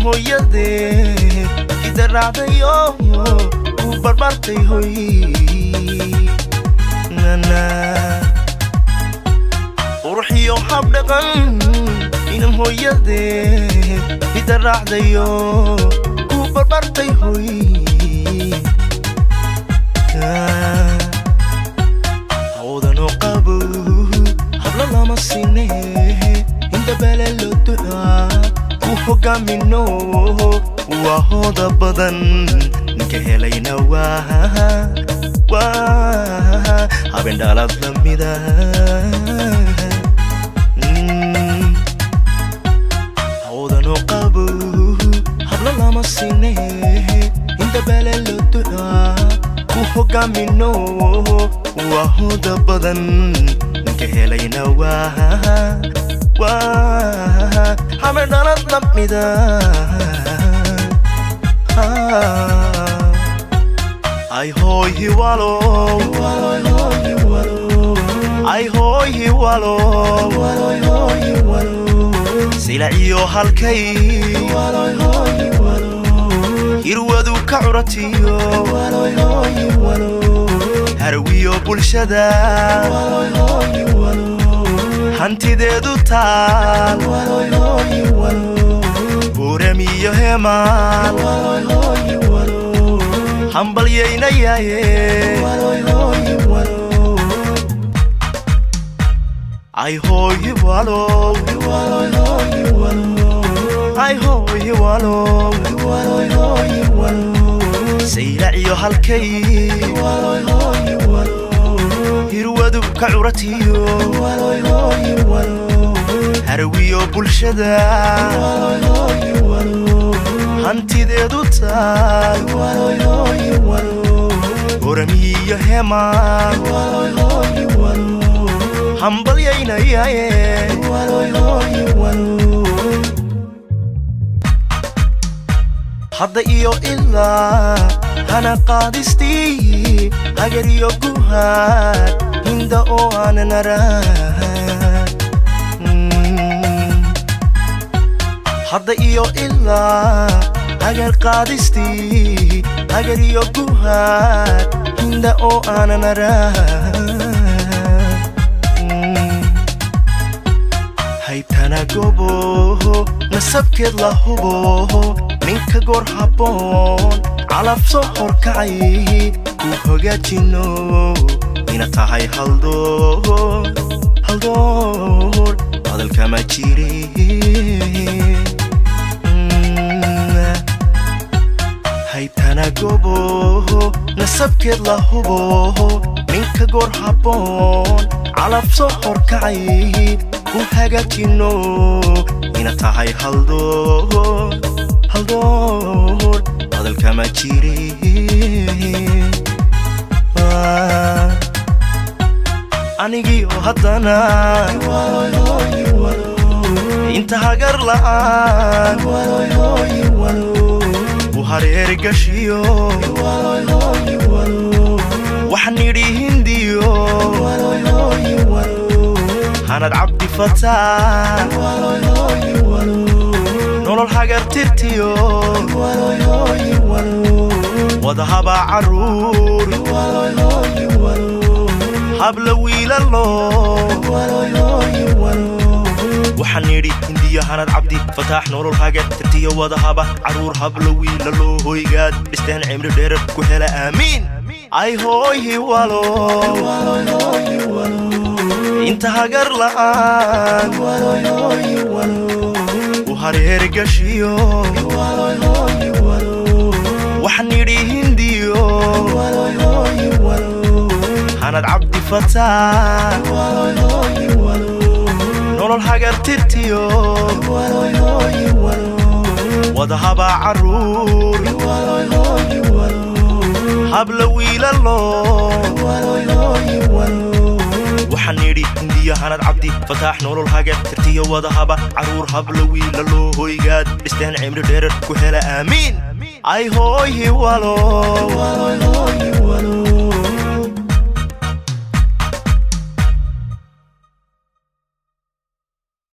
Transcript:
Hooyadee idaracdayo ku barbartay hoy nana Qurxiyo habdhaqan inan hooyadee idaracdayo ku barbartay hoy Hawdano qabo habla lama sine inta bele loo ducaa ku hogaamino waa hooda badan ninka helayna waa habeen dhalad lamida Hawdano qabo habla lama sine inta bele loo ducaa ku hogaamino waa hooda badan ninka helayna waa habeen dhalad lamida Ay hoy hiwalo Ay hoy hiwalo Silaciyo halkay Hirwadu ka curatiyo Harwiyo bulshada Hantideedu taal Buuramiyo heemaal Hambalyeynayaaye Ay hoy hiwalo Ay hoy hiwalo Saylaciyo halkay Hirwadu ka curatiyo Harwiyo bulshada Hantideedu taal Buuramiyo heemaal Hambalyeynayaaye Hadda iyo ilaa hana qaadistii hagar iyo guhaad hinda oo aanan arag Hadda iyo ilaa hagar qaadistii hagar iyo guhaad hinda oo aanan arag Haybtana gobo nasabkeed la hubo ninka goor habboon calaf soo horkacay ku hagaajino ina tahay haldoor haldoor hadalkama jire Haybtana gobo nasabkeed la hubo ninka goor habboon calaf soo horkacay ku hagaajino ina tahay haldoor haldoor hadalkama jire Anigiyo haddana inta hagar la'aan u hareer gashiyo Waxaan nidhi hindiyo Hanad Cabdi Fataax Nolol hagar tirtiyo Wadahaba caruur Habla wiilalo Waxaan nidhi hindiyo Hanad Cabdi Fataax nolol hagar tirtiyo wadahaba caruur habla wiilalo hoygaad dhisteen cimri dherer ku hela aamiin Ay hoy hiwalo Inta hagar la'aan u hareer gashiyo Waxaan nidhi hindiyo Hanad Cabdi Fataax Nolol hagar tirtiyo Wadahaba caruur Habla wiilalo Waxaan nidhi hindiyo Hanad Cabdi Fataax nolol hagar tirtiyo wadahaba caruur habla wiilalo hoygaad dhisteen cimri dherer ku hela aamiin Ay hoy hiwalo